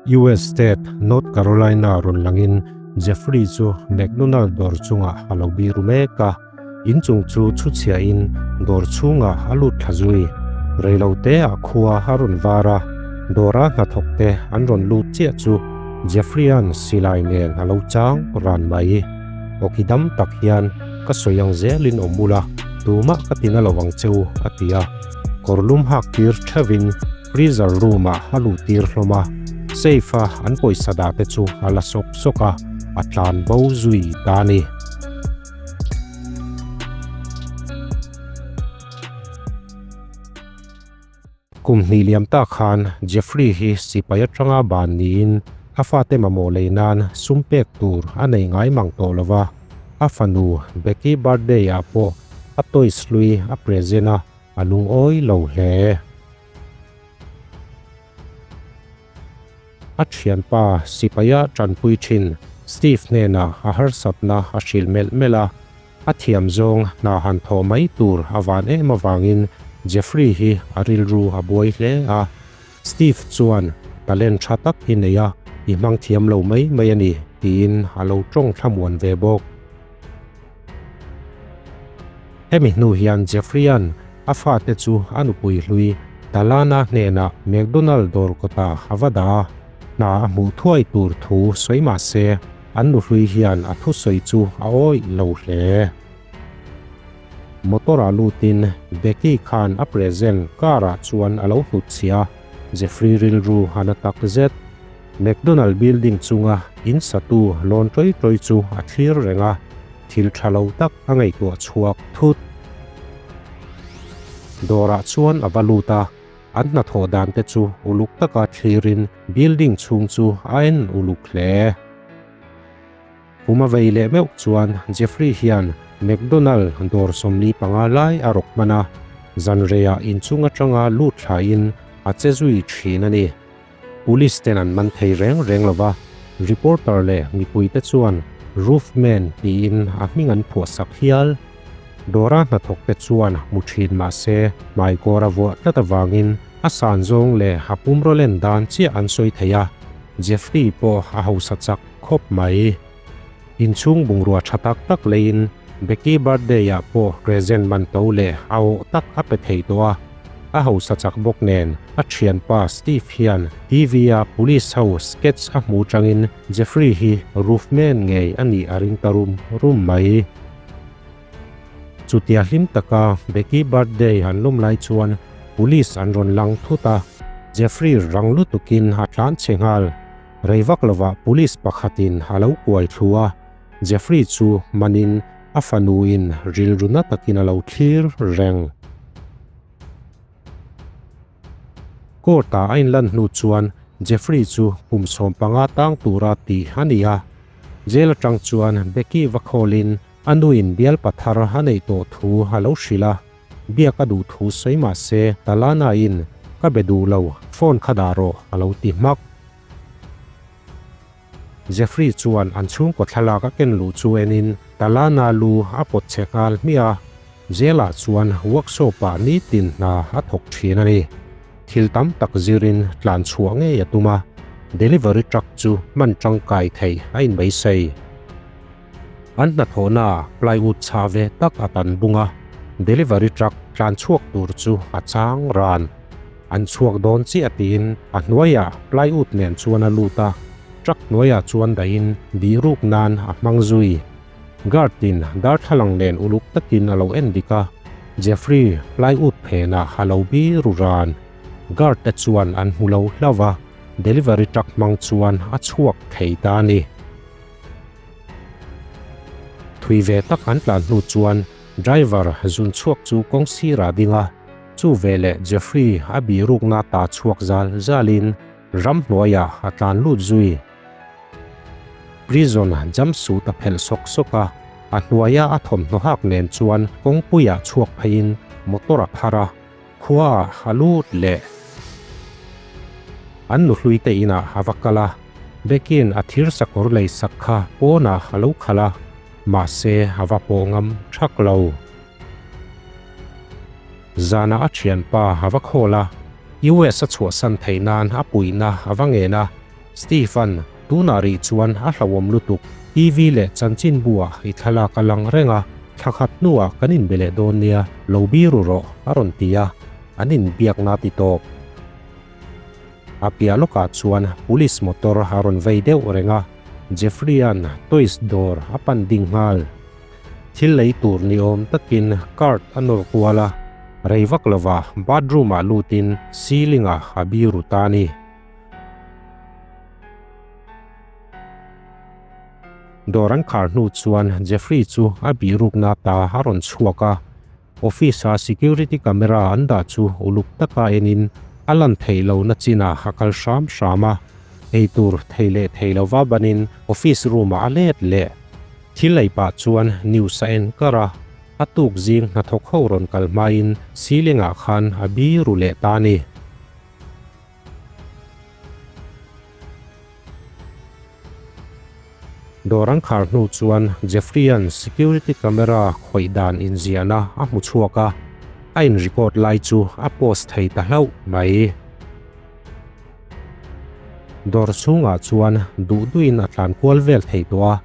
US state North Carolina rawn langin Jeffrey chu McDonald dawr chungah a lo biru mek a, inchung chu chhuchhiahin dawr chhungah a lut thla zui. Reiloteah khua a rawn var a, dawra hnathawkte an rawn lut chiah chu Jeffrey-a'n silai nen a lo chang ran mai. Awki dam tak hian ka sawi ang zelin awm ula, tumah ka tina lo ang che u, a ti a. Kawrlum hak tir theuhin freezer room ah a luh tir hlawm a, safe a an pawisa dah te chu a la sawk sawk a, a tlan bo zui ta a ni. Kum hnih liam tak khan Jeffrey hi sipai atanga ban niin a fate mamawh lei nan sum pek tur a nei ngai mang tawh lo va, a fanu Becky birthday ah pawh a toys hlui a present a, a lungawi lo hle. A thianpa sipaia tanpui thin Steve hnenah a harsatna a hrilh melh melh a, a thiam zawng hna han thawh mai tur a van em avangin Jeffrey hi a rilru a buai hle a. Steve chuan talent tha tak i nei a, i hmang thiam lo mai mai a ni tiin a lo tawng thlamuan ve bawk. Hemi hnu hian Jeffrey-a'n a fate chu a nupui hlui Talana hnenah McDonald dawr kawta a va dah a, hna a hmuh thuai tur thu sawi mah se an nuhlui hian a thusawi chu a awih lo hle. Motor-ah lutin Becky khan a present car-ah chuan a lo hnutchhiah a, Jeffrey rilru a na tak zet. McDonald building chunga in satu lawn ṭawi ṭawi chu a thlir reng a, thil ṭha lo tak a ngaihtuah chhuak thut. Dawrah chuan a va lut a, an hnathawh dan te chu uluk taka thlirin building chhung chu a en uluk hle. Kum a vei leh meuh chuan Jeffrey hian McDonald dawr 45 lai a rawk hman a, zanreiah inchung atanga lut thlain a che zui thin a ni. Police ten an man thei reng reng lo va, reporter leh mipuite chuan Roofman tiin a hming an phuahsak hial. Dawra hnathawkte chuan hmu thin mah se hmaikawr a vuah tlat avangin a san zawng leh a pumraw len dan chiah an sawi thei a, Jeffrey pawh a hausa chak khawp mai. Inchhung bungrua tha tak tak leiin Becky birthday ah pawh present man to leh a awh tak a pe thei tawh a, a hausa chak bawk nen a thianpa Steve hian TV a police ho sketch a hmu changin Jeffrey hi Roofman ngei a nih a ring ta rum rum mai. Chutia hlim taka Becky birthday han lawm lai chuan police an rawn lang thut a, Jeffrey rang lutukin a tlan chhe nghal. Rei vak lovah police pakhatin a lo kuai thlu a, Jeffrey chu manin a fanuin rilru na takin a lo thlir reng. Court-ah a inlan hnu chuan Jeffrey chu kum 15 tang tura tih a ni a, jail atang chuan Becky va khawlin a nuin bial pathar a neih tawh thu a lo hrilh a, biak a duh thu sawi mah se Talana-in ka be duh lo, phone kha dah rawh a lo ti hmak. Jeffrey chuan an chhungkaw thlalak a ken luh chu enin Talana lu a pawt chhe nghal hmiah a, Jail-ah chuan workshop-ah nitin hna a thawk thin a ni. Thil tam tak zirin tlan chhuah ngei a tum a, delivery truck chu hman tangkai theih a inbeisei. An hnathawhnaah plywood chhah ve tak a tan bung a, delivery truck tlan chhuak tur chu a chang ran. An chhuak dawn chiah tiin a hnuaiah plywood nen chuan a lut a, truck hnuaiah chuan dahin bih ruk nan a hmang zui. Guard in darthlalang nen uluk takin a lo en dik a, Jeffrey plywood phenah a lo bi ru ran. Guard te chuan an hmu lo hlauh a, delivery truck hmang chuan a chhuak thei ta a ni. Thui ve tak an tlan hnu chuan driver zun chhuak chu kawng sirah a ding a, chu veleh Jeffrey a bihrukna ta chhuak zal zalin ramhnuaiah a tlan lut zui. Prison jumpsuit a phelh sawk sawk a, a hnuaia a thawmhnaw hak nen chuan kawngpuiah chhuak pheiin motor a phar a, khuaah a lut leh. An nuhlui te inah a va kal a, Becky-in a thir sakawr lei sak kha pawnah a lo khalh a, mahse a va pawh ngam thak lo. Zanah a thianpa a va khawl a, US a chhuahsan theih nan a puihna a va ngen a. Steve-a'n, Tunah rih chuan a hlauhawm lutuk, TV leh chanchinbu-ah i thlalak a lang reng a, thla khat hnuah kan inbe leh dawn nia, lo biru rawh, a rawn ti a, an inbiakna ti tawp. A piah lawkah chuan police motor a rawn vei deuh reng a, Jeffrey-a'n toys dawr a pan ding nghal. Thil lei tur ni awm takin cart a nawr kual a, rei vak lova bathroom-ah lutin ceiling-ah a biru ta a ni. Dawr an khar hnu chuan Jeffrey chu a bihrukna ta a rawn chhuak a, Office-a security camera an dah chu uluk taka enin a lan theih lohna chinah a kal hram hram a, eitur thei leh thei lova banin office room-ah a let leh. Thil ei pah chuan news a en kar a, a tuk zing hnathawk ho rawn kal hmain ceiling-ah khan a biru leh ta a ni. Dawr an khar hnu chuan Jeffrey-a'n security camera khawih dan inziahna a hmu chhuak a, a in record lai chu a post thei ta hlauh mai. Dawr chhungah chuan duh duhin a tlan kual vel thei tawh a,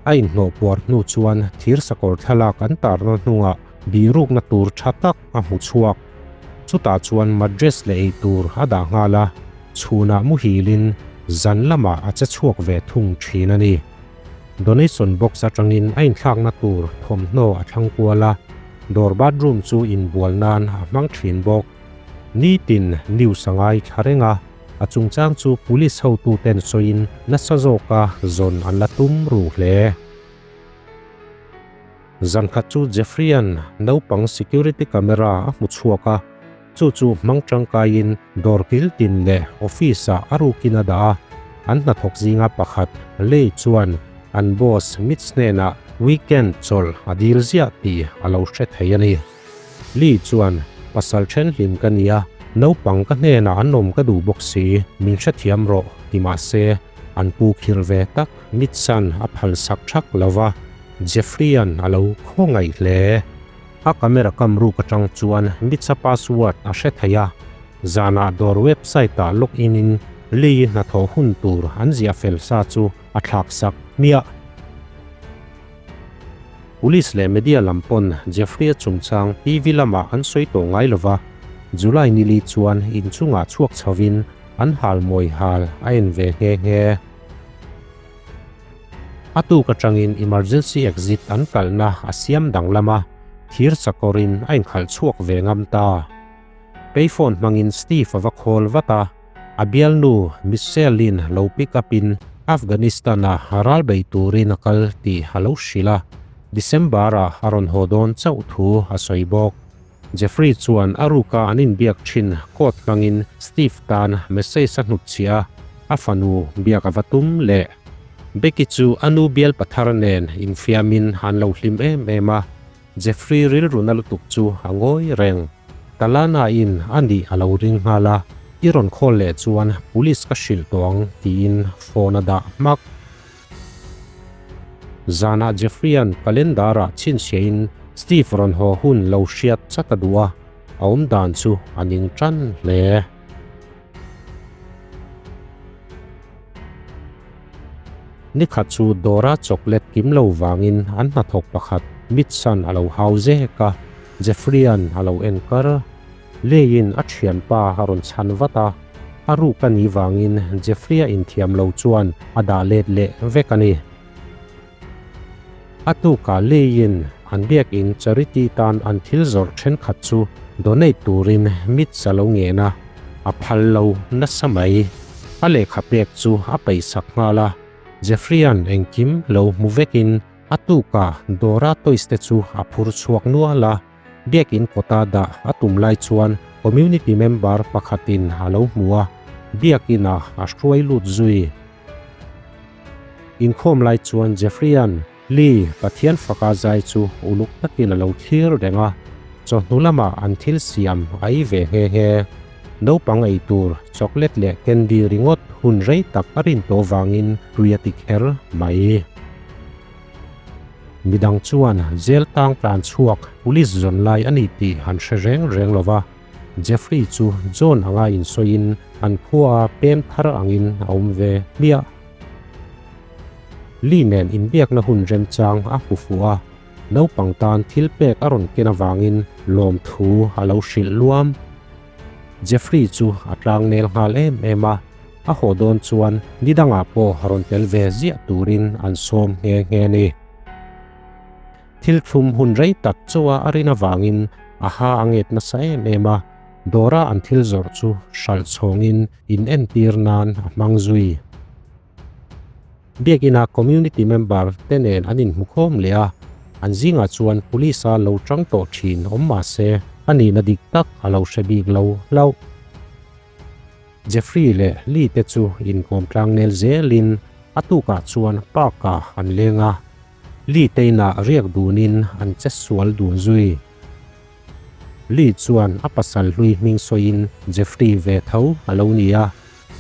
a inhnawh puar hnu chuan thir sakawr thlalak an tarna hnungah bihrukna tur tha tak a hmu chhuak. Chutah chuan mattress leh eitur a dah nghal a, chhunah muhilin zan lamah a che chhuak ve thung thin a ni. Donation box atangin a inthlakna tur thawmhnaw a thlang kual a, dawr bathroom chu inbual nan a hmang thin bawk. Nitin news a ngai thla reng a, a chungchang chu police hotuten sawiin nasa zawka zawn an la tum ru hle. Zankhat chu Jeffrey-a'n naupang security camera a hmu chhuak a, chu chu hmang tangkaiin dawr kil tin leh office-ah a rukin a dah a. An hnathawk zinga pakhat, Lei chuan an boss Mitch hnenah weekend chawlh a dil ziah tih a lo hre thei a ni. Lee chuan, Pasal thenhlim ka nia, naupang ka hnenah an awm ka duh bawk si, min hrethiam rawh, ti mah se, an pu khir ve tak Mitch-a'n a phalsak thak lo va. Jeffrey-a'n a lo khawngaih hle. A camera kam ruk atang chuan Mitch-a password a hre thei a, zanah dawr website-ah log in-in Lee hnathawh hun tur an ziah fel sa chu a thlak sak hmiah. Police leh media lam pawn Jeffrey-a chungchang TV lamah an sawi tawh ngai lo va, July nili chuan inchungah chhuak chhovin an hal mawi hal a en ve nghe nghe. A tuk atangin emergency exit an kalna a siam danglam a, thir chakawrin a inkhalh chhuak ve ngam ta. Payphone hmangin Steve a va khawl vat a, a bialnu Michelle-in lo pick up in Afghanistan-a ral bei turin a kal tih a lo hrilh a, December-ah a rawn haw dawn chauh thu a sawi bawk. Jeffrey chuan a ruka an inbiak thin code hmangin Steve tan message a hnutchhiah a, a fanu biak a va tum leh. Becky chu a nu bial pathar nen infiamin an lo hlim em em a, Jeffrey rilru na lutuk chu a ngawi reng. Talana-in a nih a lo ring nghal a, I rawn call leh chuan police ka hrilh tawh ang tiin phone a dah hmak. Zanah Jeffrey-a'n calendar-ah chhinchhiahin Steve rawn haw hun lo hriat chat a duh a, a awm dan chu a ning tan hle. Nikhat chu dawra chocolate kim lo vangin an hnathawk pakhat Mitch-a'n a lo hau zek a, Jeffrey-a'n a lo en kar. Leiin a thianpa a rawn chhan vat a, a ruk a nih vangin Jeffrey-a inthiam lo chuan a dah let leh vek a ni. A tukah Leiin an biakin charity tan an thil zawrh thenkhat chu donate turin Mitch a lo ngen a, a phal lo nasa mai. A lehkha pek chu a peisak nghal a, Jeffrey-a'n engkim lo hmu vekin a tukah Dora toys te chu a phur chhuak nual a. Biakin kawta dah a tum lai chuan community member pakhatin a lo hmu a, biakinah a hruai lut zui. Inkhawm lai chuan Jeffrey-a'n Lee Pathian faka zai chu uluk takin a lo thlir reng a, chawhnu lamah an thil siam a ei ve nghe nghe. Naupang ei tur chocolate leh candy ringawt hun rei tak a rin tawh vangin tui a ti kher mai. Midang chuan jail tang tlan chhuak police zawn lai a ni tih han hre reng reng lo va. Jeffrey chu John anga insawiin an khuaa pem thar angin a awm ve hmiah. Lee nen inbiakna hun remchang a hmu fuh a, naupang tan thil pek a rawn ken avangin lawmthu a lo hrilh luam. Jeffrey chu a tlang nel nghal em em a, a haw dawn chuan ni dangah pawh rawn tel ve ziah turin an sawm nghe nghe a ni. Thil thlum hun rei tak chaw a a rin avangin a ha a nget nasa em em a, dawra an thil zawrh chu hralh chhawngin in entir nan a hmang zui. Biakina community member te nen an inhmu khawm leh a, an zingah chuan police a lo tang tawh thin awm mah se a nihna dik tak a lo hre bik lo hlauh. Jeffrey leh Lee te chu inkawm tlang nel zelin a tukah chuan park ah an leng a, Lee te inah riak dunin an che sual dun zui. Lee chuan a pasal hlui hming sawiin Jeffrey ve tho a lo ni a,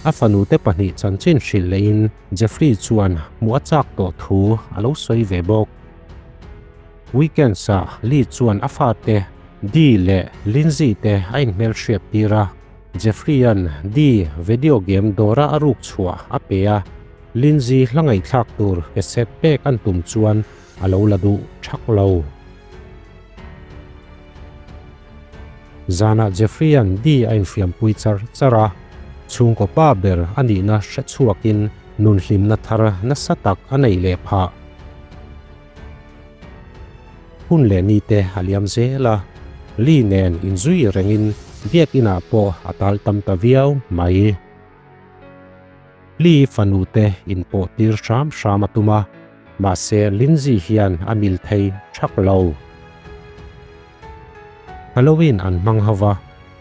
a fanute pahnih chanchin hrilh lehin Jeffrey chuan hmuh a chak tawh thu a lo sawi ve bawk. Weekends-ah Lee chuan a fate Dee leh Lindsay te a inhmelhriat tir a, Jeffrey-a'n Dee video game dawra a ruk chhuah a pe a, Lindsay hla ngaihthlak tur cassette pek an tum chuan a lo la duh thak lo. Zanah Jeffrey-a'n Dee a inhriampui char char a, chhungkaw pa ber a nihna hre chhuakin nun hlimna thar nasa tak a neih leh phah. Hun leh ni te a liam zel a, Lee nen inzui rengin biakinah pawh a tal tam ta viau mai. Lee fanu te inpawh tir hram hram a tum a, mahse Lindsay hian a mil thei thak lo. Halloween an hmang ho va,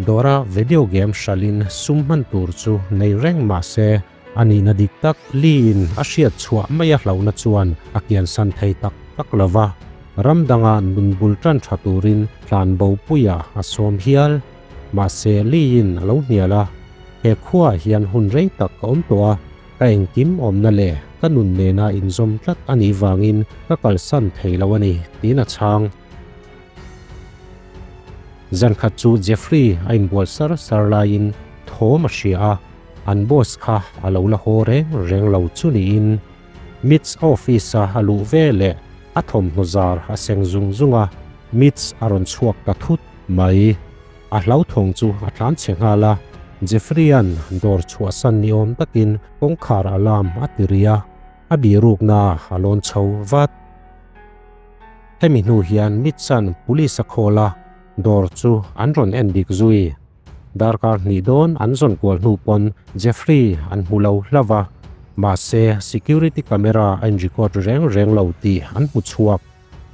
dawra video game hralhin sum hman tur chu nei reng mahse a nihna dik tak Lee-in a hriat chhuah mai a hlauhna chuan a kiansan thei tak tak lo va, ram danga nun bul tan tha turin tlanbo puiah a sawm hial. Mahse Lee-in a lo hnial a, He khuaah hian hun rei tak ka awm tawh a, ka engkim awmna leh ka nun nena inzawm tlat a nih vangin ka kalsan thei lo a ni, tiin a chhang. Zankhat chu Jeffrey a inbual sar sar laiin thawm a hria a, an boss kha a lo la haw reng reng lo chu niin Mitch office-a a luh ve leh a thawmhnaw zar a seng zung zung a, Mitch a rawn chhuak ta thut mai. A hlauthawng chu a tlan chhe nghal a, Jeffrey-a'n dawr chhuahsan ni awm takin kawngkhar alarm a ti ri a, a birukna a lawn chho vat. Hemi hnu hian Mitch-a'n police a call a, dawr chu an rawn en dik zui. Darkar hnih dawn an zawn kual hnu pawn Jeffrey an hmu lo hlauh a, mahse security camera a in record reng reng lo tih an hmu chhuak.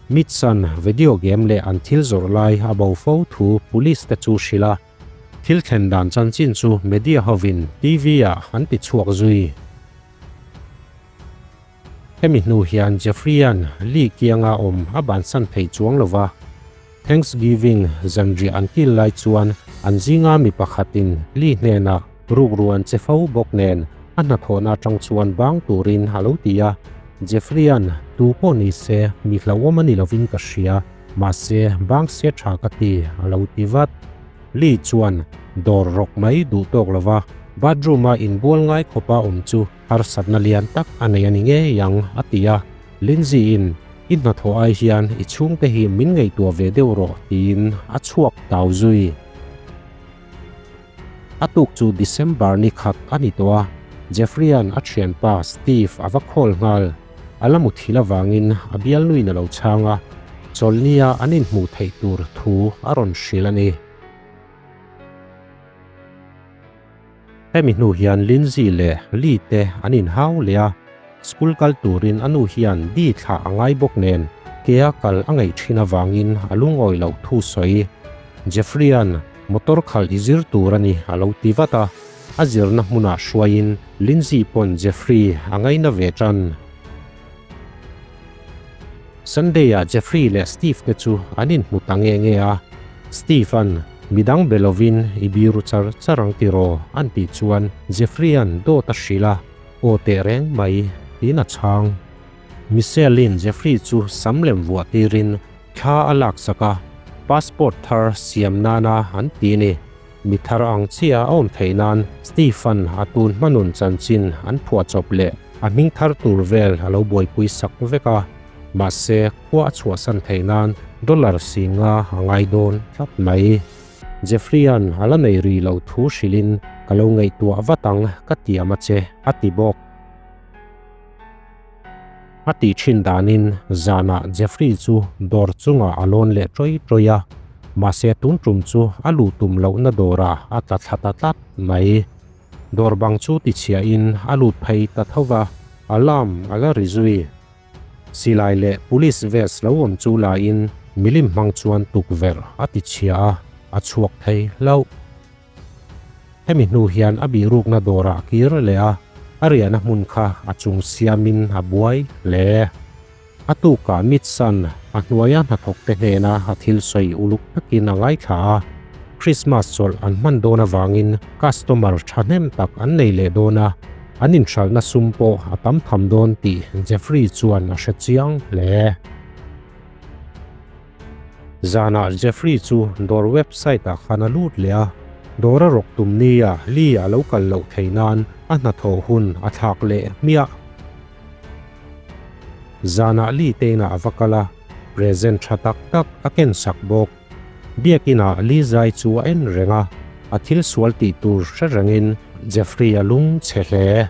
Mitch-a'n video game leh an thil zawrh lai a bo fo thu police te chu hrilh a, thil thlen dan chanchin chu media hovin TV-ah an ti chhuak zui. Hemi hnu hian Jeffrey-a'n Lee kianga awm a bansan thei chuang lo va, Thanksgiving zanriah an kil lai chuan an zinga mi pakhatin Lee hnenah rukru an che fo bawk nen a hnathawhna atang chuan bang turin a lo ti a. Jeffrey-a'n tu pawh ni se mi hlauhawm a ni lovin ka hria, mahse bang se tha ka ti a lo ti vat. Lee chuan dawr rawk mai duh tawk lo va, bathroom-a inbual ngai khawpa awm chu harsatna lian tak a nei a ni ngei ang, a ti a. Lindsay-in, I hnathawh ai hian i chhungte hi min ngaihtuah ve deuh rawh, tiin a chhuak tau zui. A tuk chu December ni khat a ni tawh a, Jeffrey-a'n a thianpa Steve a va call nghal. A la muthilh avangin a bialnuin a lo chhang a, chawlhnia an inhmuh theih tur thu a rawn hrilh a ni. Hemi hnu hian Lindsay leh Lee te an inhau leh a, school kal turin a nu hian Dee thlah a ngai bawk nen kea kal a ngaih thin avangin a lungawi loh thu sawi. Jeffrey-a'n motor khalh i zir tur a ni a lo ti vat a, a zirna hmunah hruaiin Lindsay pawn Jeffrey a ngaina ve tan. Sunday-ah Jeffrey leh Steve te chu an inhmu ta nge nge a, Steve-a'n midang be lovin i biru char char ang tiraw an tih chuan Jeffrey-a'n dawt a hrilh a, aw teh reng mai tiin a chhang. Michelle-i'n Jeffrey chu sam lem vuah tirin thla a laksak a, passport thar siam nana an ti a ni. Mi thar ang chiah a awm theih nan Stephen a tun hmanun chanchin an phuahchawp leh a hming thar tur vel a lo buaipui sak vek a. Mahse, khua a chhuahsan theih nan dollar singa a ngai dawn tlat mai. Jeffrey-a'n a la nei rih loh thu hrilhin ka lo ngaihtuah vat ang ka tiam a che a ti bawk. A tih thin danin zanah Jeffrey chu dawr chungah a lawn leh ṭawih ṭawih a, mahse tun ṭum chu a luh tum lohna dawrah a tla thla ta tlat mai. Dawr bang chu tichhiahin a lut phei ta tho va, alarm a la ri zui. Silai leh police vest lo awm chu laiin milim hmang chuan tukverh a ti chhia a, a chhuak thei hlauh. Hemi hnu hian a bihrukna dawrah kir leh a, a riahna hmun kha a chung siamin a buai hle. A tukah Mitsan a hnuaia hnathawkte hnena a thil sawi uluk takin a ngaithla a, Christmas chawlh an hman dawn avangin customer thahnem tak an nei leh dawn a, An inhralhna sum pawh a tam tham dawn tih Jeffrey chuan a hre chiang hle. Zanah Jeffrey chu dawr website ah khan a lut leh a, dawr a rawk tum nia Lee a lo kal loh theih nan a hnathawh hun a thlak leh hmiah. Zanah Lee te inah a va kal a, present tha tak tak a ken sak bawk. Biakinah Lee zai chu a en reng a, a thil sual tih tur hre rengin Jeffrey a lung chhe hle.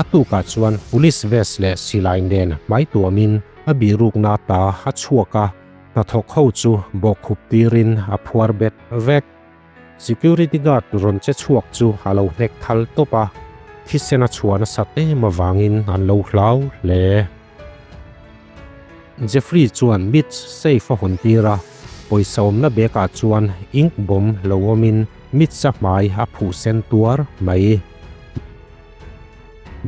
A tukah chuan police vest leh silai nen hmai tuamin a bihrukna ta a chhuak a, hnathawk ho chu bawkkhup tirin a phuar bet vek. Security guard rawn che chhuak chu a lo hnek thal tawp a, thisen a chhuah nasat em avangin an lo hlau hle. Jeffrey chuan Mitch safe a hawn tir a, pawisa awmna bag ah chuan ink bomb lo awmin Mitch-a hmai a phuh sen tuar mai.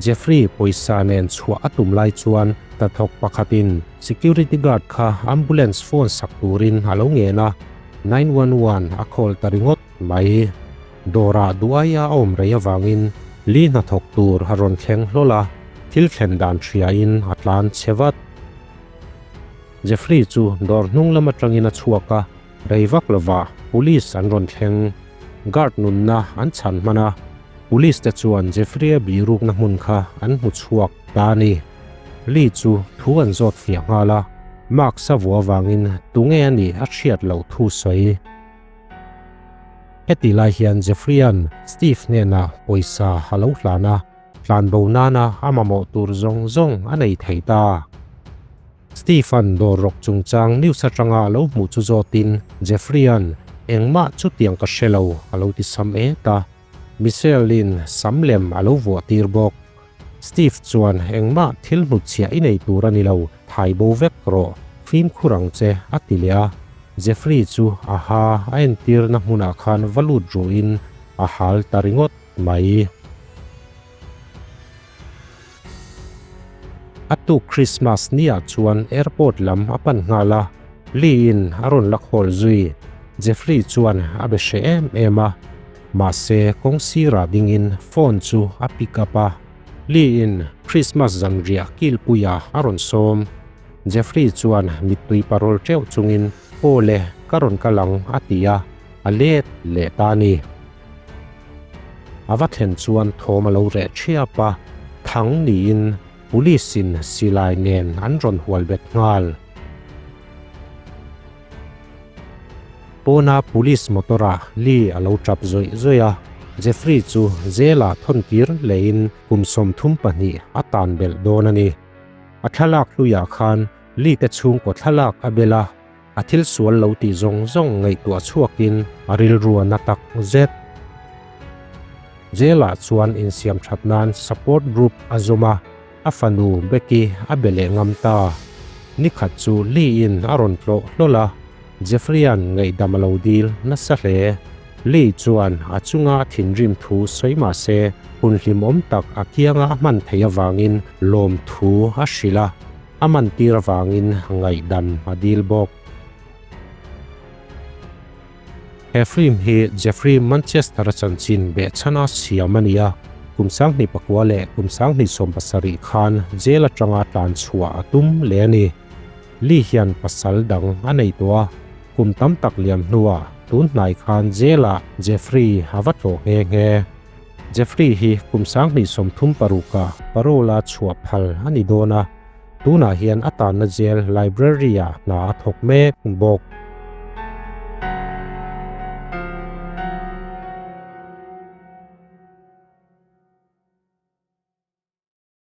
Jeffrey pawisa nen chhuah a tum lai chuan hnathawk pakhatin security guard kha ambulance phone sak turin a lo ngen a, 911 a call ta ringawt mai. Dawrah duaia a awm rei avangin Lee hnathawk tur a rawn thleng hlawl a, thil thlen dan hriain a tlan chhe vat. Jeffrey chu dawr hnung lam atangin a chhuak a, rei vak lovah police an rawn thleng. Guard nunna an chhan hman a, police te chuan Jeffrey-a bihrukna hmun kha an hmu chhuak ta a ni. Lee chu thu an zawt fiah nghal a, Marks a vuah avangin tunge a nih a hriat loh thu sawi. Heti lai hian Jeffrey-a'n Steve hnenah pawisa a lo hlan a, tlanbo nana a mamawh tur zawng zawng a nei thei ta. Steve-a'n dawr rawk chungchang news atanga a lo hmuh chu zawtin Jeffrey-a'n engmah chutiang ka hre lo a lo ti sam et a, Michelle-in sam lem a lo vuah tir bawk. Steve chuan engmah thil hnutchhiah i nei tur a ni lo, thai bo vek rawh, fimkhur ang che a ti leh a. Jeffrey chu a ha a entirna hmunah khan va lut ruhin a hal ta ringawt mai. A tuk Christmas ni ah chuan airport lam a pan nghal a, Lee in a rawn la khawl zui. Jeffrey chuan a be hreh em em a, mahse kawng sirah dingin phone chu a pick up a. Lee in Christmas zanriah kilpuiah a rawn sawm. Jeffrey chuan mittui parol teuh chungin Aw le, ka rawn kal ang a ti a, a let leh ta a ni. A va thlen chuan thawm a lo reh thiap a, thang niin Police in silai nen an rawn hual bet nghal. Pawna Police motor ah Lee a lo tap zawih zawih a, Jeffrey chu jail ah thawn kir lehin kum 32 a tan belh dawn a ni. A thlalak hluiah khan Lee te chhungkaw thlalak a bel a, A thil sual lo tih zawng zawng ngaihtuah chhuakin a rilru a na tak zet. Jail-ah chuan insiam that nan support group a zawm a, a fanu Becky a be leh ngam ta. Nikhat chu Lee-in a rawn tlawh hlawl a, Jeffrey-a'n ngaihdam a lo dil nasa hle. Lee chuan a chunga a thinrim thu sawi mah se hun hlimawm tak a kianga a hman theih avangin lawmthu a hrilh a. A man tir avangin ngaihdam a dil bawk. He film hi Jeffrey Manchester-a chanchin behchhana siam a ni a, kum 2009 leh kum 2017 khan jail atanga tlan chhuah a tum leh a ni. Lee hian pasal dang a nei tawh a, kum tam tak liam hnuah tun hnai khan jail-ah Jeffrey a va tlawh nghe nghe. Jeffrey hi kum 2036-ah parole-a chhuah phal a ni dawn a, tunah hian a tanna jail library-ah hna a thawk mek bawk.